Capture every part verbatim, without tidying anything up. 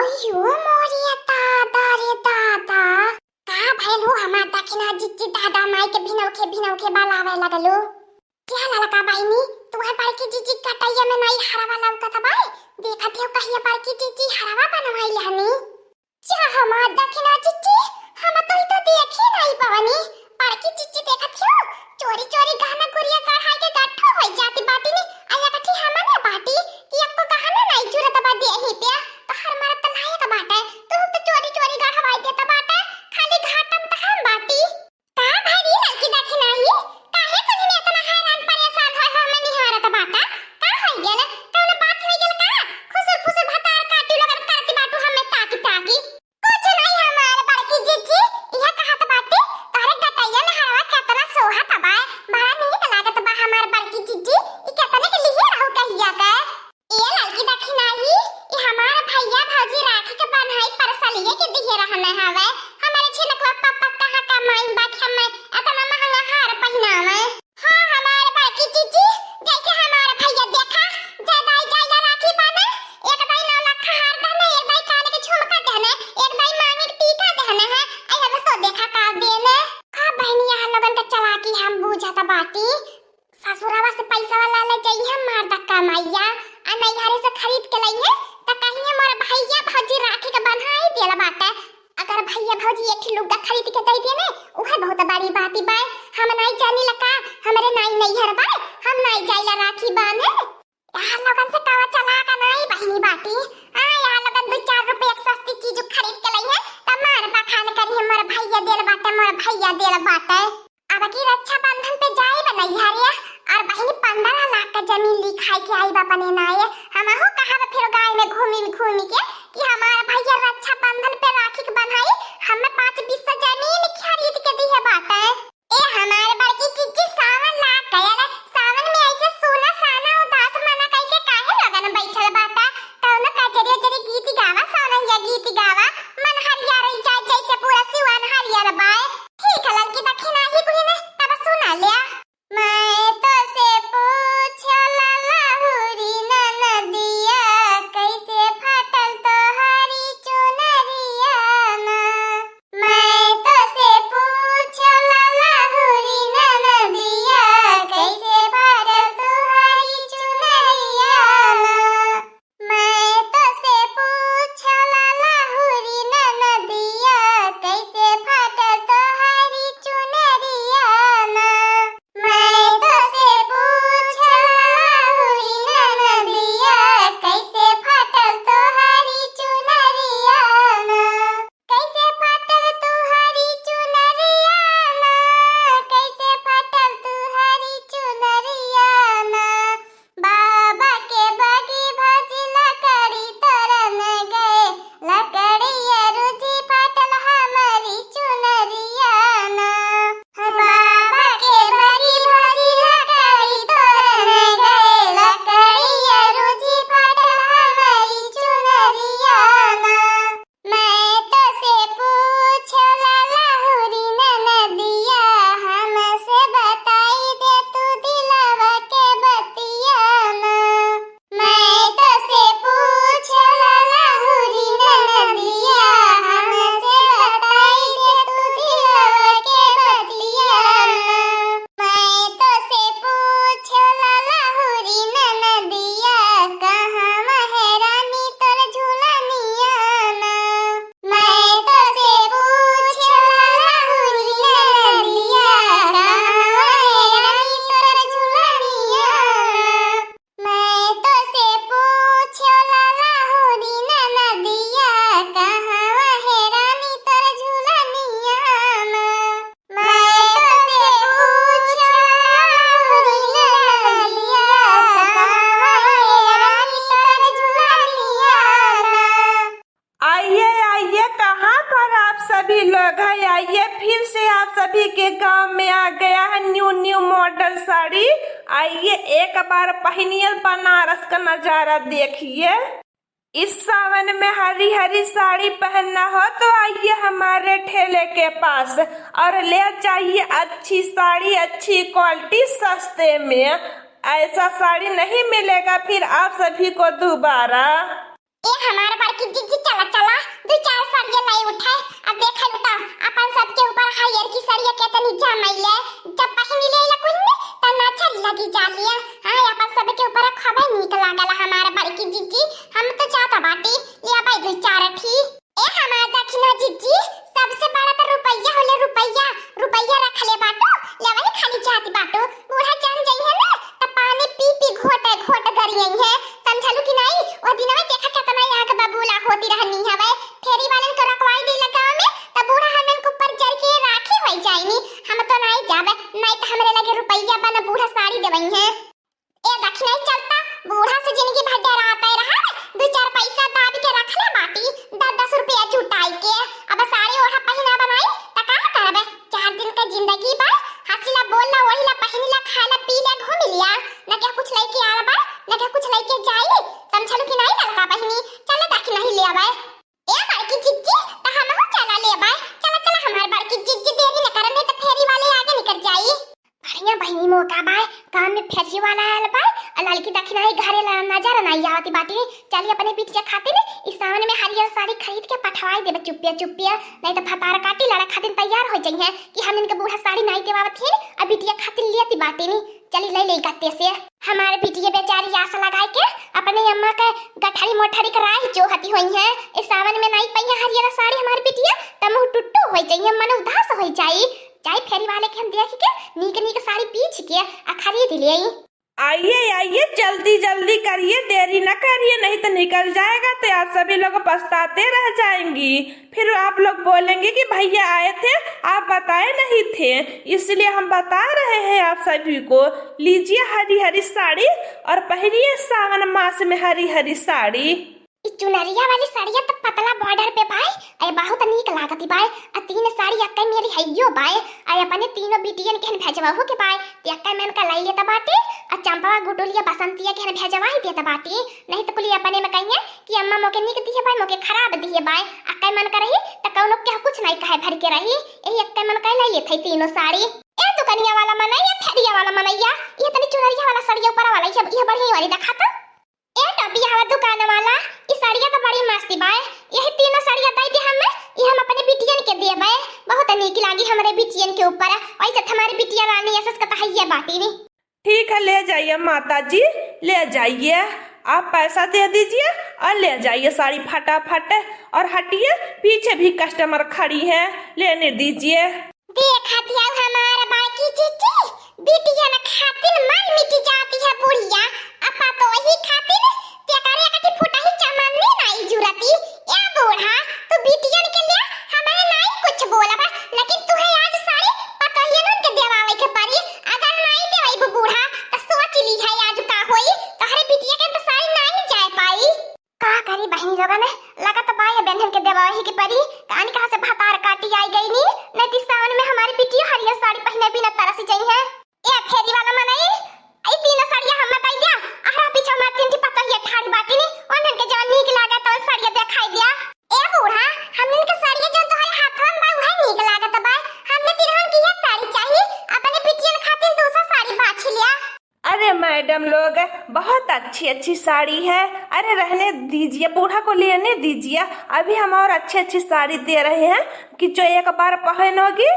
अयो मोरिया दादा रे दादा, का भइल हो हमार दखिना जिज्जी, दादा माई के भिनौखे भिनौखे बलावे लगलू। क्या ललका बहिनी, तुम्हार बड़की जिज्जी गटैया में नैहरवा लौकत बाय, देखत हो कहिया बड़की जिज्जी हरवा बनवाई हनी। क्या हमार दखिना जिज्जी, हम तो, तो देखी नहीं पवनी। बड़की जिज्जी देखत हो, चोरी चोरी गहना गुरिया गढ़ाई के गट्ठो होई जाती बाटी ने, आ या कथी हमने बाटी कि एको गहना नहीं जुरत बा देही पे, तो हर मरत तो लायक बाटे, तू तो चोरी चोरी गढ़वाई देत बाटे, खाली घाटम तो हम बाटी। का भरी लड़की दखिना ही, काहे कहीं में इतना हैरान परेशान होय हो, हमें निहारत बाटा, का होई गेल, कौनो बात होई गेल का? खुसुर फुसुर भतार काटी लगन करती बाटू हमें ताकी ताकी। कुछ नहीं हमार बड़की जिज्जी, इहे कहत बाटी, तोहरे गटैया में हरवा केतना सोहत बाय, बड़ा नीक लागत बा हमार बड़की जिज्जी, ई केतने के लिए रहू कहिया के। ए ललकी दखिना ही, ई हमार भैया भौजी राखी के बन्हाई परसलिए के दिहे रहने हवे, हमारे छिनकवा पप्पा कहाँ कमाई बा कि हमें एतना महंगा हार पहिनावे। हाँ, हमार बड़की जिज्जी, जैसे हमार भैया देखा, जय दाई जाइला राखी बांधे, एक दाई नौ लाख हार देने, एक दाई कान के झुमका देने, एक दाई मांगी के टीका देने है, आई हम सो देखा का देने। का बहनी, यहाँ लोगन के चालाकी हम बूझत बाटी, ससुरावा से पैसा वाला ले जाई हम मार धक्का माइया, आ नैहरे से खरीद के लई है, त कहिए मोर भैया भौजी राखी के बन्हाई देल बाटे, अगर भैया भौजी एक ठे लुग्गा खरीद के दे देने, उहे बहुत बड़ी बात बाय। हम नाई जानी ला का, हमरे नाई नैहर बाय, हम नाई जाइला राखी बांधे। यहाँ लोगन से कवा चालाक नाई बहिनी बाटी। हाँ, यहाँ लोगन दो चार रुपया के सस्ती चीज खरीद के लई है, त मार बखान करी है, मोर भैया देल बाटे, मोर भैया देल बाटे। अब की रक्षाबंधन पे जाई बा नैहरिया, और बहिनी पन्द्रह लाख का जमीन लिखाई के आई बा अपने नाये। हमहू कहब फिर गाँव में घूमी घूमी के कि हमार भैया रक्षाबंधन पे राखी के बन्हाई, हमें पाँच बिस्सा जमीन खरीद के दिहे बाटे। ए हमार बड़की जिज्जी, सावन लाग गयल, सावन में ऐसे सूना साना उदास मना कइके काहे लगन बैठल बाटा? कौनो कजरी उजरी गीत गावा, सोनहिया गीत गावा, मन हरियर जाए जैसे पूरा सिवान हरियर बाय। ठीक है ललकी दखिना ही बहिनी, तब सुना लिया। मैं तो से पूछला लाहुरी ननदिया, कैसे फाटल तोहारी चुनरिया ना। मैं तो से पूछला लाहुरी ननदिया, कैसे फाटल तोहारी चुनरिया ना। मैं तो से पूछला लाहुरी ननदिया, कैसे फाटल तोहारी चुनरिया ना। मैं तो से पूछला लाहुरी ननदिया, कैसे फाटल तोहारी चुनरिया ना। कैसे फाटल तोहारी चुनरिया ना, कैसे फाटल तोहारी चुनरिया ना। बाबा के बगी भौजी लकड़ी तोरन गए, लकड़िया रुझी फाटल हमारी चुनरिया ना। बाबा के बगी भौजी लकड़ी तोरन गए, लकड़िया रुझी फाटल हमारी चुनरिया ना। मैं तो से पूछला लाहुरी ननदिया, हमसे बताई दे तू दिलवा के बतिया ना। मैं तो से पूछला लाहुरी ननदिया, हमसे बताई दे तू दिलवा के बतिया ना। मैं तो से पूछला लाहुरी ननदिया, कहाँ है रानी तोर झुलनिया ना। मैं तो से पूछला लाहुरी ननदिया, कहाँ है रानी तोर झुलनिया ना। मैं तो से पूछला लाहुरी ननदिया, कहाँ है रानी तोर झुलनिया ना। मैं तो से पूछला लाहुरी ननदिया, कहाँ है रानी तोर झुलनिया ना। आइए, आइए, कहाँ पर आप सभी लोग हैं? आइए, फिर से आप सभी के गांव में आ गया है न्यू, न्यू मॉडल साड़ी। आइए, एक बार पहनिए, बनारस का नजारा देखिए। इस सावन में हरी, हरी साड़ी पहनना हो तो आइए हमारे ठेले के पास और ले जाइए अच्छी साड़ी, अच्छी क्वालिटी, सस्ते में। ऐसा साड़ी नहीं मिलेगा फिर आप सभी को दोबारा। ए हमार बड़की जिज्जी, चला, चला। उठे, अब देखे लुटा, अपन सबके ऊपर हरियर की सड़िया केतनी जमैले, जब पहिनी ले लकुन में, तब नाचर लगी जालिया। हाँ, अपन सबके ऊपर खूबे नीक लागल हमार बड़की जिज्जी, हम तो जात बाटी, ले आबै दू चार ठी। ए हमार दखिना जिज्जी, सबसे बड़ा तो रुपया होले, रुपया, रुपया रखले बाटू, ले वही खाली जात बाटू, बूढ़ा जान जइहे ना, त पानी पी पी घोट घोट गरियई है, समझलू कि नहीं? ओ दिनवा देखा केतना आग बबूला होती रहनी हवे, फेरी वालन के रखवाई दी लगाव में, त बूढ़ा हमन के ऊपर जर के राखी होई जाइनी। हम तो नहीं जाबे, नहीं त हमरे लगे रुपया बा न बूढ़ा साड़ी देवई है। ए दखिनाई चलता, बूढ़ा से जिंदगी भर डराते रहा, दो चार पैसा दाब के रखले बाटी, दस दस रुपया जुटाई के। अब साड़ी ओढ़ा पहिना बनाई, त का करबे? चार दिन का जिंदगी बा, हंसी ला, बोल ला, ओढ़ी ला, पहिनी ला, खाए ला, पी ले, घूम लिया। न के कुछ लेके आल बा, न के कुछ लेके जाई। समझलू कि नहीं ललका पहिनी? चल दखिनाई ले आवे। ए बड़की जिज्जी, त हमहू चला ले बाय। चला, चला हमार बड़की जिज्जी, देरी न करन, नहीं त फेरी वाले आगे निकल जाई। बढ़िया बहिनी मौका बाय, काम में फेरी वाला आयल बाय, आ ललकी दखिनाई घरे ला नजर नाई आवती बाटी। चली अपने बिटिया खातिर इस सावन में हरियर साड़ी खरीद के पठवाई देबे चुपिया चुपिया, नहीं त भतार काटी लड़ा खातिर तैयार हो जइहे कि हम इनके बूढ़ा साड़ी नाई देवावत ही, अब बिटिया खातिर लेती बाटी नी। चली ले ले गत्ते से। हमारे बिटिया बेचारी आस लगाए के अपने अम्मा के गठरी मोठरी के राह जोहती होई है। इस सावन में नाई पइहे हरियर साड़ी हमारे बिटिया, त मुँह टुट्टू होई जाई, मन उदास होई जाई। जाई फेरी वाले के हम देख के नीक नीक साड़ी बीछ के आ खरीद ले आई। आइए, आइए, जल्दी, जल्दी करिए, देरी न करिए, नहीं तो निकल जाएगा तो आप सभी लोग पछताते रह जाएंगी। फिर आप लोग बोलेंगे कि भैया आए थे, आप बताए नहीं थे, इसलिए हम बता रहे हैं आप सभी को। लीजिए हरी हरी साड़ी और पहनिए सावन मास में हरी हरी साड़ी। ई चुनरिया वाली साड़िया तो पतला बॉर्डर पे बाय, ए बहुत नीक लागती बाय। आ तीन साड़ी अक्के मेरी हइयो बाय, आ अपने तीनों बिटियन के हन भेजवाहू के बाय, ते अक्के मन का लाई लेता बाटे। आ चंपवा गुटुलिया बसंतिया के हन भेजवाई देता बाटे, नहीं तो कुली अपने में कहिए कि अम्मा मोके नीक दिए बाय, मोके खराब दिए बाय। अक्के मन का रही त कौनो के कुछ नहीं कहे भर के रही, यही अक्के मन का लाई लेते तीनों साड़ी। ए दुकनिया वाला मनैया, फेरिया वाला मनैया, ये तनी चुनरिया वाला साड़िया ऊपर वाला, ये, ये बढ़िया वाली दिखा तो। ए टोपिया हवा दुकान वाला, ई साड़िया तो बड़ी मस्ती बाय। यही तीनों साड़िया दे दे हमें, ये हम अपने बिटियन के देबे। बहुत नीक लागी हमरे बिटियन के ऊपर। वैसे तो हमारी बिटिया रानी ऐसे कतहैया बाटी नी। ठीक है, ले जाइए माता जी, ले जाइए। आप पैसा दे दीजिए और ले जाइए साड़ी फटाफट। और हटिए, पीछे भी कस्टमर खड़ी है, लेने दीजिए। देखत हऊ हमार बड़की जिज्जी, बिटियन खातिर मर मिट जाती है बुढ़िया, आ पतोही खातिर तेकरे कटी फुटही चमन्नी नाई जुरती। ए बूढ़ा, तू बिटियन के ले, हमें नाई कुछ बोलब, लेकिन तुहे आज साड़ी पतोहियन के देवावे के पड़ी। अगर नाई देवैबू बूढ़ा, त सोच ली है आज का होई। तोहरे बिटिया के त साड़ी नाई जाए पाई। का करी बहिनी लोगन, लगत बा ये बेन्हन के देवाही के परी, कानी कहाँ से भतार काटी आई गई नी, नहीं ती सावन में हमारी बिटिया हरियर साड़ी पहिने बिना तरस जाई है। ए फेरी वाला मनई, ई तीन साड़िया हम बताई दिया, अहरा पीछे हमार तीन ठी पतोहिया ठाड़ी बाटी नी, उन्हन के जवन नीक लागे तो साड़िया देखाई दिया। ए बूढ़ा, हमन के साड़िया जौन तोहरे हाथवा में बा, उहे नीक लागत बा, हमने तिरहन की ये साड़ी चाही, अपने बिटियन खातिर दूसरा साड़ी बाछ लिया। अरे मैडम लोग, बहुत अच्छी अच्छी साड़ी है। अरे रहने दीजिए, बूढ़ा को लेने दीजिए। अभी हम और अच्छी अच्छी साड़ी दे रहे हैं कि जो एक बार पहनोगी,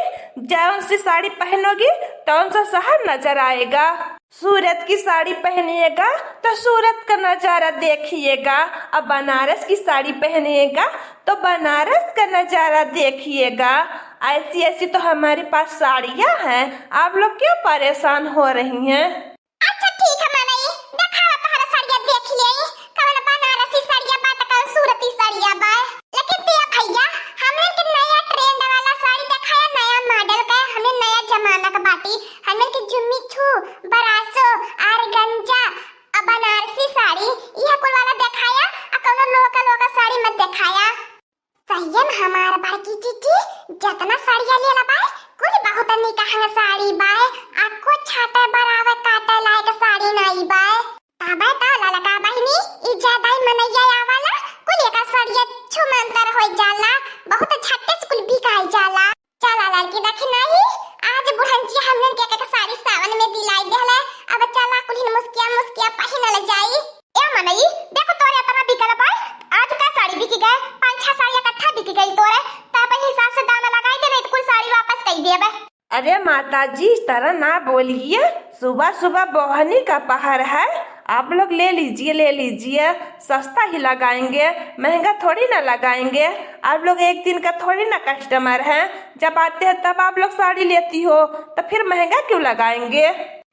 जौन सी साड़ी पहनोगी, तौन सा शहर नजर आएगा। सूरत की साड़ी पहनिएगा तो सूरत का नजारा देखिएगा, अब बनारस की साड़ी पहनिएगा तो बनारस का नजारा देखिएगा। ऐसी ऐसी तो हमारे पास साड़ियाँ हैं, आप लोग क्यों परेशान हो रही हैं? अच्छा ठीक है मनई, देखावा तोहरा साड़िया देख लेई, कवन बनारसी साड़िया बा त कवन सूरती साड़िया बा। लेकिन ते भैया, हमने के नया ट्रेंड वाला साड़ी देखाया, नया मॉडल का, हमें नया जमाना का बाटी, हमें के जुम्मी छू, बरासो, आरगंजा, आ बनारसी साड़ी, यह कुल वाला देखाया, आ कौनो लोकल लोकल साड़ी मत देखाया। सही में हमार बड़की जिज्जी, जतना साड़िया लेला बाय, कुल बहुत निकहन साड़ी बाय, आ को छाटे बरावे काटे लायक साड़ी नाई बाय। तबे तो ललका बहिनी, ई ज्यादा ही मनैया आवाला, कुल एकर साड़िया छुमंतर होई जाला, बहुत झट्टे से कुल बिकाई जाला। चला लड़की दखिनाई, आज बुढ़ंचिया हमने के, के साड़ी सावन में दिलाई देहले, अब चला कुल मुस्किया मुस्किया पहिनल जाई। ए मनई, देखो तोरे इतना बिकल बाय, आज का साड़ी बिकी गए, पाँच छह साड़ी इकट्ठा बिकी गई तोरे। से दाम लगाई दे, नहीं तो कुल साड़ी वापस कई देबे। अरे माता जी, इस तरह ना बोलिए, सुबह सुबह बोहनी का पहर है, आप लोग ले लीजिए, ले लीजिए, सस्ता ही लगाएंगे, महंगा थोड़ी ना लगाएंगे। आप लोग एक दिन का थोड़ी ना कस्टमर हैं, जब आते हैं तब आप लोग साड़ी लेती हो, तो फिर महंगा क्यों लगाएंगे?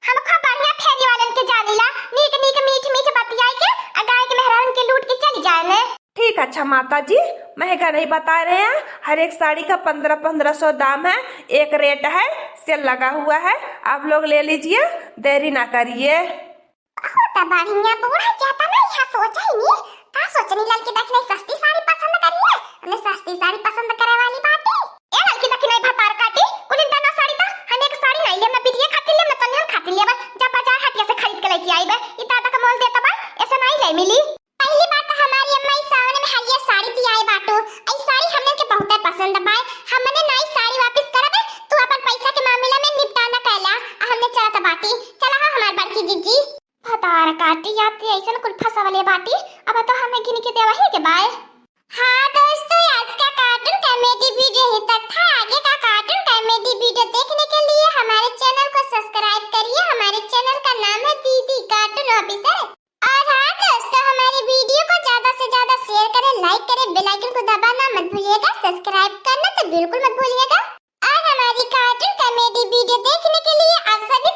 हम खूब बढ़िया फेरी वालन के जानीला, नीक नीक मीठ मीठ बतियाई के आ गाय के मेहरारन के लूट के चली जाए ने। ठीक, अच्छा माता जी, महंगा नहीं बता रहे हैं, हर एक साड़ी का पन्द्रह पन्द्रह सौ दाम है, एक रेट है, सेल लगा हुआ है, आप लोग ले लीजिए, देरी ना करिए। बहुत बढ़िया, बूढ़ा ज्यादा ना यहाँ सोचा ही नहीं, का सोचनी लड़की देख नहीं सस्ती साड़ी पसंद करी है, हमने सस्ती साड़ी पसंद करे वाली बाटी। ए लड़की देख नहीं भतार काटी, कुल दाना साड़ी ता, हम एक साड़ी नहीं लेम ना बिटिया खातिर लेम ना तन्ने हम खातिर लेबे, जब बाजार हटिया से खरीद के लेके आईबे, ई दादा का मोल देता बा, ऐसे नहीं ले मिली। पहली बात तो हमारी अम्मा इस सावन में हरियर साड़ी दियाए बाटू। ई साड़ी हमने के बहुते पसंद बाय। हमने ना ई साड़ी वापस करबे, तू अपन पैसा के मामला में निपटाना कैला। आ हमने चलत बाटी। चला हो हमार बड़की जीजी। भतार काटी, या ते ऐसन कुल फंसवले बाटी। अब तो हमें गिन के देवा ही के बाय। हाँ दोस्तों, आज का कार्टून कॉमेडी वीडियो ही तक था। आगे का कार्टून कॉमेडी वीडियो देखने के लिए हमारे चैनल को सब्सक्राइब करिए। हमारे चैनल का नाम है दीदी कार्टून ऑफिसर। और हाँ दोस्तों, हमारे वीडियो को ज्यादा से ज्यादा शेयर करें, लाइक करें, बेल आइकन को दबाना मत भूलिएगा, सब्सक्राइब करना तो बिल्कुल मत भूलिएगा। और हमारी कार्टून कॉमेडी वीडियो देखने के लिए आप सभी